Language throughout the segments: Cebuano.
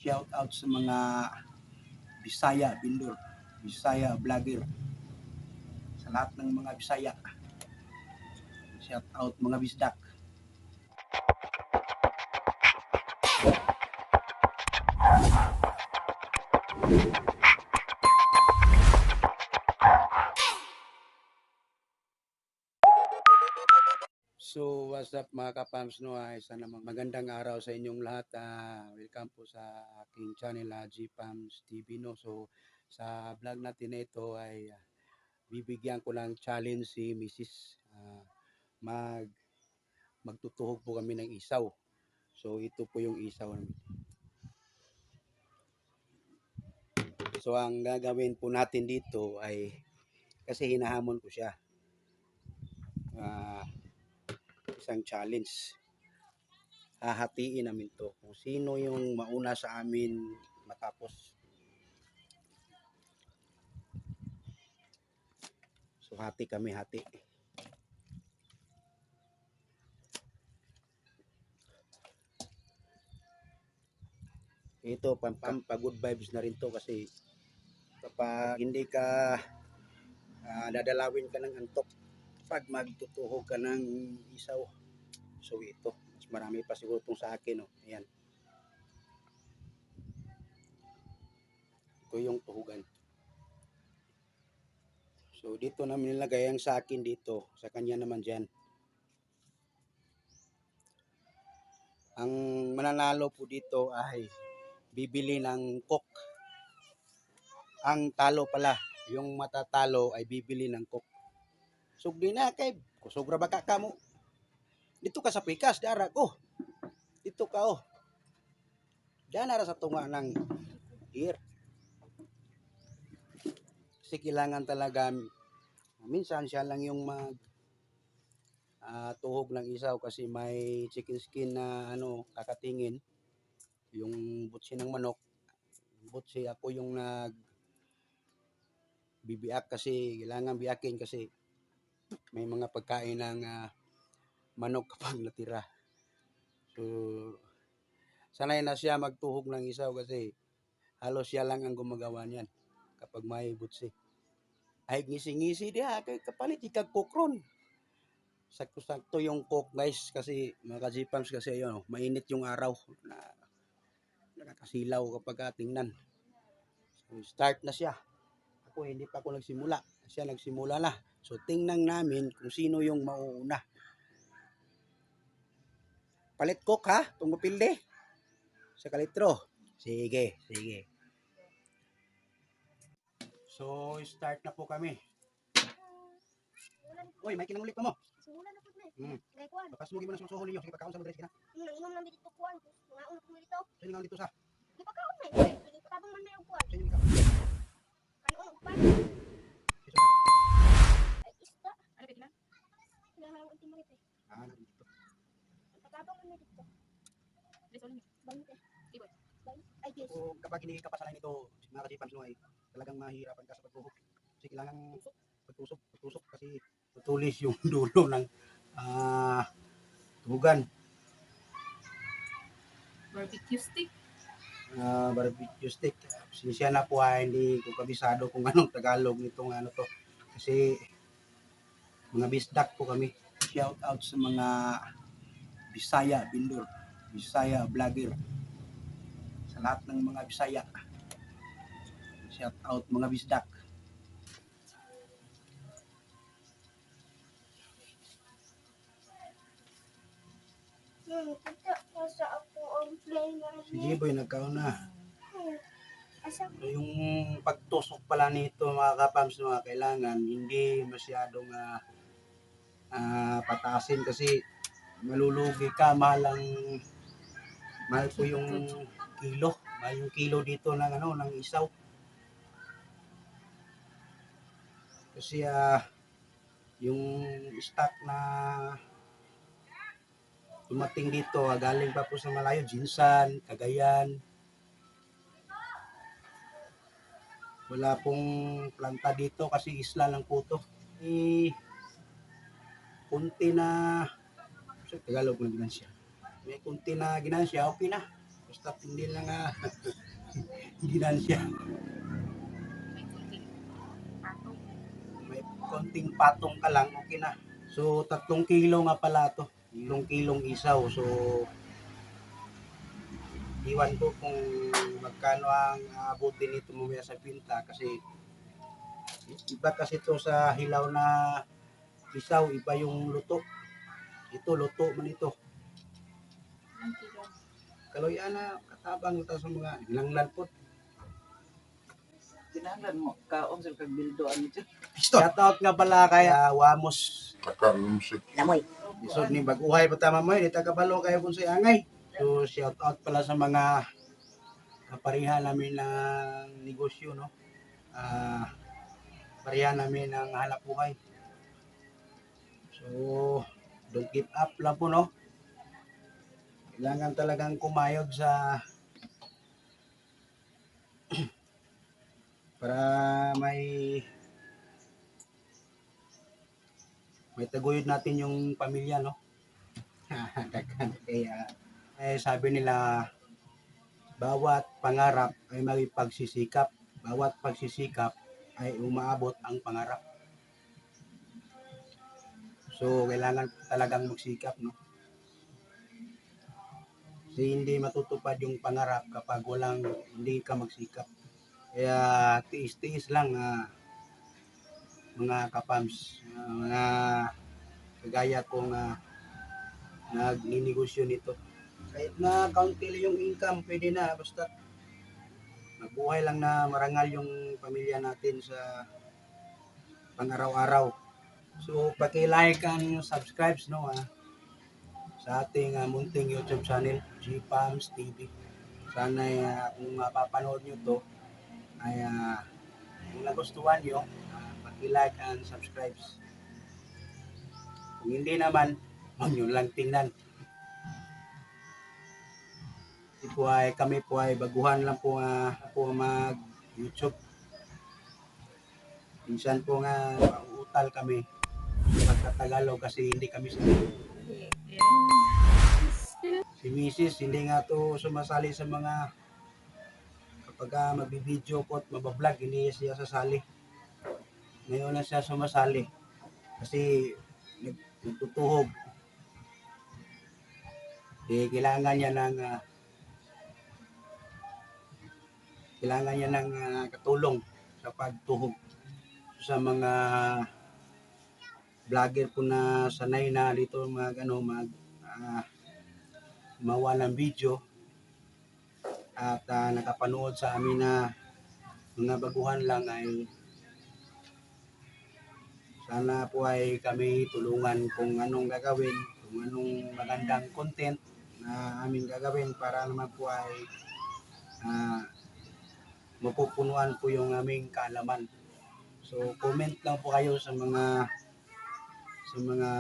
Shout out sa mga Bisaya vendor, Bisaya vlogger. Sa lahat ng mga Bisaya. Shout out, mga Bisdak. So, what's up, mga kapams, no? Ay, isa namang magandang araw sa inyong lahat. Welcome po sa aking channel, GPAMS TV, no? So, sa vlog natin na ito ay bibigyan ko ng challenge si Mrs. Ah, mag magtutuhog po kami ng isaw. So, ito po yung isaw namin. So, ang gagawin po natin dito ay kasi hinahamon ko siya. Isang challenge. Hahatiin namin to. Kung sino yung mauna sa amin matapos. So hati kami, hati. Ito, pam pa good vibes na rin to kasi kapag hindi ka dadalawin ka ng antok pag magtutuhog ka ng isaw. So ito, mas marami pa siguro itong sa akin. No? Ayan. Ito yung tuhugan. So dito namin nilagay ang sa akin dito. Sa kanya naman dyan. Ang mananalo po dito ay bibili ng Coke. Ang talo pala, yung matatalo ay bibili ng Coke. Sugdi na kay kusog ra ba ka kamo? Dito ka sa pikas, dara ko. Dito ka, oh. Diyan ra sa tunga ng ear. Kasi kailangan talaga minsan siya lang yung mag tuhog ng isaw kasi may chicken skin na ano kakatingin yung butsi ng manok. Butsi, ako yung nag bibiak kasi kailangan biyakin kasi may mga pagkain ng manok kapag natira. So, sanay na siya magtuhog ng isaw kasi halos siya lang ang gumagawa niyan kapag may butsi. Ay, ngisi-ngisi diha kay kapalit ikag Coke ron. Sakto-sakto yung Coke, guys, kasi mga kajipams, kasi ayun, oh, mainit yung araw na nakakasilaw kapag tingnan. So, start na siya. Ako, hindi pa ako nagsimula. Siya nagsimula na. So tingnan namin kung sino yung mauuna. Palit Coke ha, tungupilde. Sa kalitro. Sige, sige. So, start na po kami. Uy, may kinangulit pa mo. Simula na po na. Kay kuan. Bakas mo na susuhol ninyo. Sige, pagkaon sa madre. Sige na. Inong inom lang dito kuan. Mga uno po dito. Sa inyo dito sa. Di pa kaon na. Sige, tabang man na yung kuan. Sa inyo ikaw. Kanon og pan. Sa Ay isda. Ano ba kina? Kailangan ang timarit eh. Dito. Patabang man na dito. 20. Ay, yes. So, kapag hindi ka pasalay nito, mga kajipams, no, ay talagang mahihirapan ka sa pagtuhog. Kasi kailangan pagtusok, pagtusok kasi tutulis yung dulo ng tuhugan. Barbecue stick. Barbecue stick. Sinsya na po ha, hindi ko kabisado kung anong Tagalog nitong ano to. Kasi mga bisdak po kami. Shout out sa mga Bisaya vendor, Bisaya vlogger. Sa lahat ng mga Bisaya. Shout out, mga Bisdak. Kita ko sa ako ang play na. Si Jiboy nagkaon na. Asa So, yung pagtusok pala nito, mga kapams, mga kailangan hindi masyadong pataasin kasi malulugi ka, mahal ang mahal po yung kilo, mahal yung kilo dito ng ano ng isaw kasi yung stock na dumating dito galing pa po sa malayo, Jinsan, Cagayan. Wala pong planta dito kasi isla lang po to. Eh, kunti na sa Tagalog na ginansya. May kunti na ginansya, okay na. Basta hindi lang ginansya. May kunting patong. May konting patong ka lang, okay na. So, 3 kilo nga pala to. 3 kilong isaw. So, iwan ko kung magkano ang aabutin nito mamaya sa pinta kasi iba kasi to sa hilaw na isaw, iba yung luto. Ito, luto man ito. Ilang kilo? Kaloy na, katabang ito sa mga hinanglan po. Kinahanglan mo kaon sa kag bildo ani dyan. Shout out nga pala kay Wamos. Takalumsik. Lamoy. Isod ni baguhay pa tama mo, di ta kabalo kayo kung sa angay. So shout out pala sa mga kapariha namin ng negosyo, no. Pareha namin ng hanap buhay. So don't give up lang po, no. Kailangan talagang kumayod sa para may taguyod natin yung pamilya, no? Daghan. Kaya, eh, sabi nila, bawat pangarap ay may pagsisikap. Bawat pagsisikap ay umaabot ang pangarap. So, kailangan talagang magsikap, no? Kasi hindi matutupad yung pangarap kapag walang, hindi ka magsikap. Kaya, tiis-tiis lang, mga kapams, mga kagaya kong nagninegosyo nito. Kahit na kaunti lang yung income, pwede na. Basta mabuhay lang na marangal yung pamilya natin sa pang-araw-araw. So, paki-like and subscribe, no, sa ating munting YouTube channel, GPAMS TV. Sana kung mapapanood nyo to, ay kung nagustuhan nyo, paki-like and subscribe. Kung hindi naman, huwag nyo lang tingnan. Kasi po ay, kami po ay baguhan lang po mag YouTube. Minsan po nga pauutal kami pagkatagalog kasi hindi kami sanay. Si Mrs. hindi nga to sumasali sa mga kapag magbibideo po at mabablog, hindi siya sasali. Ngayon lang siya sumasali kasi nagtutuhog. Eh, kailangan niya ng katulong sa pagtuhog sa mga vlogger po na sanay na dito mag ano mag gumawa ng video at nakapanood sa amin na mga baguhan lang ay sana po ay kami tulungan kung anong gagawin, kung anong magandang content na aming gagawin para naman po ay mapupunuan po yung aming kaalaman. So comment lang po kayo sa mga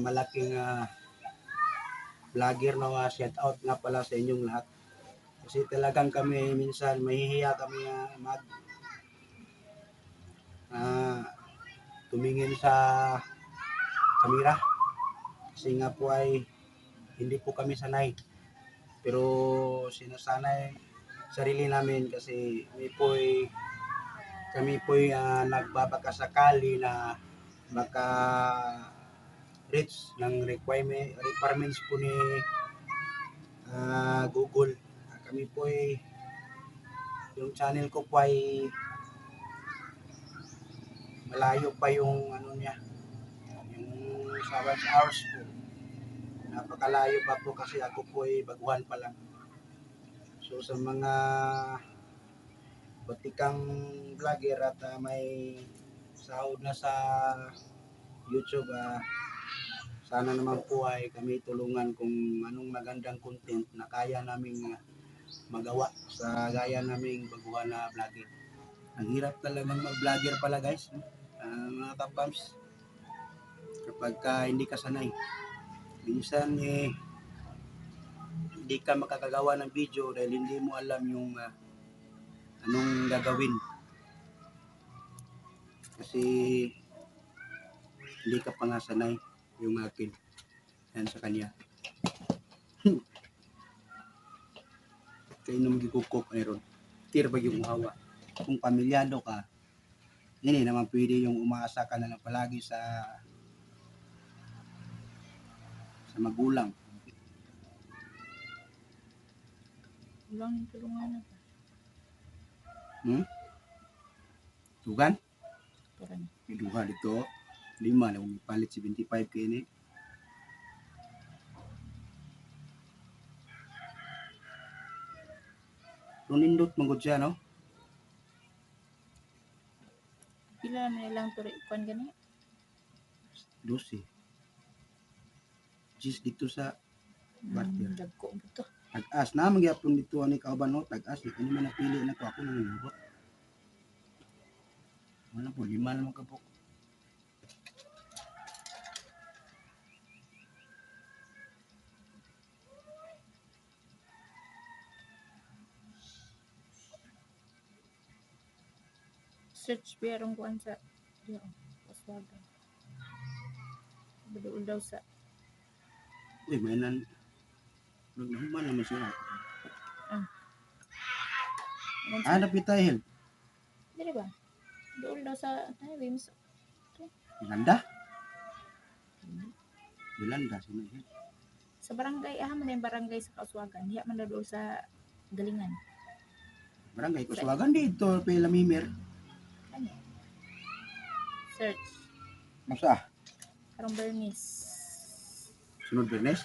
malaking vlogger na shout out nga pala sa inyong lahat. Kasi talagang kami minsan mahihiya kami mag tumingin sa kamera. Kasi nga po ay hindi po kami sanay. Pero sinasanay sarili namin kasi kami po'y nagbabakasakali na maka reach ng requirements po ni Google. Kami po ay yung channel ko po ay malayo pa yung ano niya, yung sa watch hours po. Napakalayo pa po kasi ako po ay baguhan pa lang. So sa mga batikang vlogger at may sahod na sa YouTube, sana naman po ay kami tulungan kung anong magandang content na kaya naming magawa sa gaya naming baguhan na vlogger. Ang hirap talagang mag-vlogger pala, guys, no? Mga kapams, kapag ka hindi ka sanay. Minsan eh, hindi ka makakagawa ng video dahil hindi mo alam yung anong gagawin. Kasi hindi ka pa nga sanay yung akin. Yan sa kanya. Kainom gikukok ron. Tir ba yung hawa. Kung pamilyado ka, hindi naman pwede yung umaasa ka na lang palagi sa magulang. Kulang yung tulungan na ba? Tugan? Parang May duha dito. Lima na kung ipalit 75 kini. Runindot manggod siya, no? pila naman nilang turi kuan gani? 12. Jis dito sa Barter. Dagko mo to. Tag-as na magyapon dito ani kauban, no, tag-as di kani man napili na ko ako nang nabot. Wala po, lima naman kabuk. Search berong kuan sa diya oh, paswagan. Baduol daw sa Uy, may nan nagnahuman naman siya. Anong Ah, napita hel. Dili ba? Dool daw sa highway mas Yolanda? Yolanda sino hel? Sa barangay ah man yung barangay sa Kauswagan. Diha man daw dool sa Galingan. Barangay Kuswagan dito, pila mimir. Ano? Search. Masa? Karong Bernice. Sunod Bernes?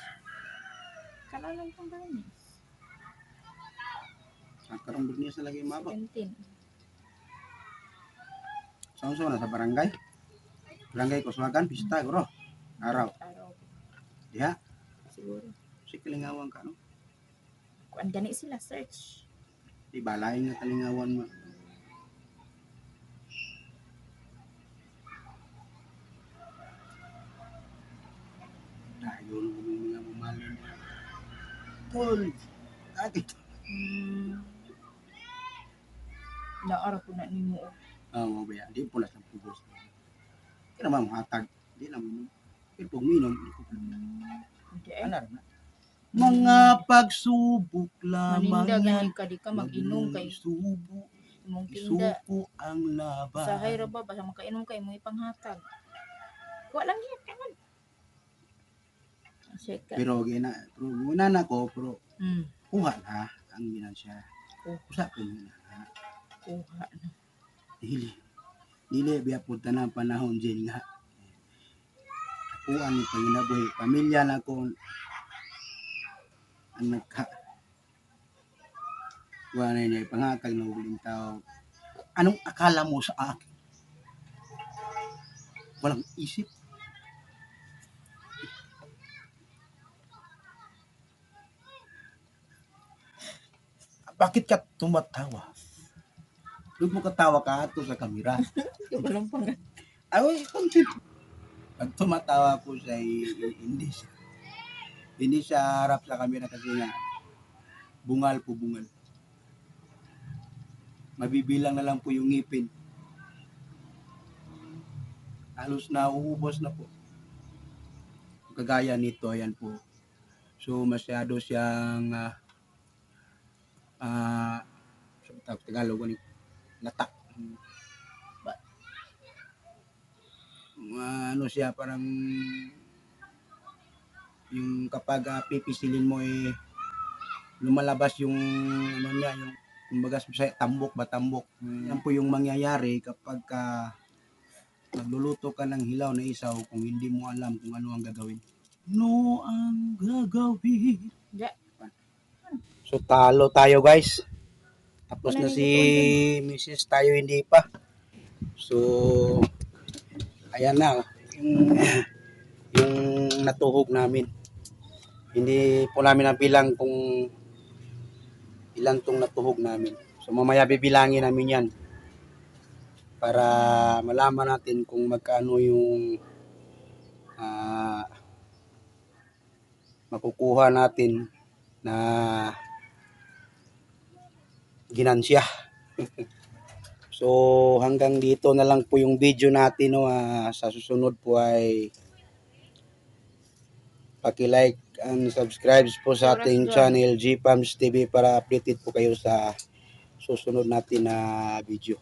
Karon lang tong Bernice. Sa karong Bernes na lagi mabot. 17. Sa na sa barangay? Barangay Kuswagan, pista guro. Araw. Araw Diha, siguro. si kalingawan ka, no? Kuan gani sila search. Di ba, lain nga kalingawan mo. Dayon mo mga mamalin. Tol! Akit! Naara ko na nimo. Oh. Ah, mo ba yan? Di po lang pugos. Kaya naman hatag. Di lang minom. Pero pag minom, di ko Hindi eh. Ano na? Mga pagsubok lamang Maninda yan. gani ka di ka mag-inom kay Subo, imong tinda. isuko ang laban. Sa ra ba basta makainom kay mo ipanghatag. Wa lang yan tangan. Check ka. Pero gina, pero muna na ko, pero kuha na ang ginansya. Kuha. Usa ko na. Kuha na. Dili. Dili biya po tanang panahon din nga. Ako ang panginabuhi. Pamilya na ko ang nagka wala na niya ipangatag na uling tao. Anong akala mo sa akin? Walang isip. Bakit ka tumatawa? Huwag mo katawa ka ato sa kamera. Walang pang Ay, content. Pag tumatawa po siya, hindi siya. Hindi siya harap sa kamera kasi nga, bungal po bungal. Mabibilang na lang po yung ngipin. Halos nauubos na po. Kagaya nito, ayan po. So, masyado siyang sa Tagalog, ano, latak. Ano siya parang yung kapag pipisilin mo eh lumalabas yung ano niya yung kumbaga sa tambok ba tambok. Yan po yung mangyayari kapag ka nagluluto ka ng hilaw na isaw kung hindi mo alam kung ano ang gagawin. No ang gagawin. Ja. So talo tayo, guys. Tapos Wala na rin si Mrs. Tayo hindi pa. So ayan na oh. Yung natuhog namin. Hindi po namin nabilang kung ilan tong natuhog namin. So mamaya bibilangin namin yan para malaman natin kung magkano yung makukuha natin na ginansya. So hanggang dito na lang po yung video natin, no. Sa susunod po ay paki-like and subscribe po sa Oras ating doon. Channel GPAMS TV para updated po kayo sa susunod natin na video.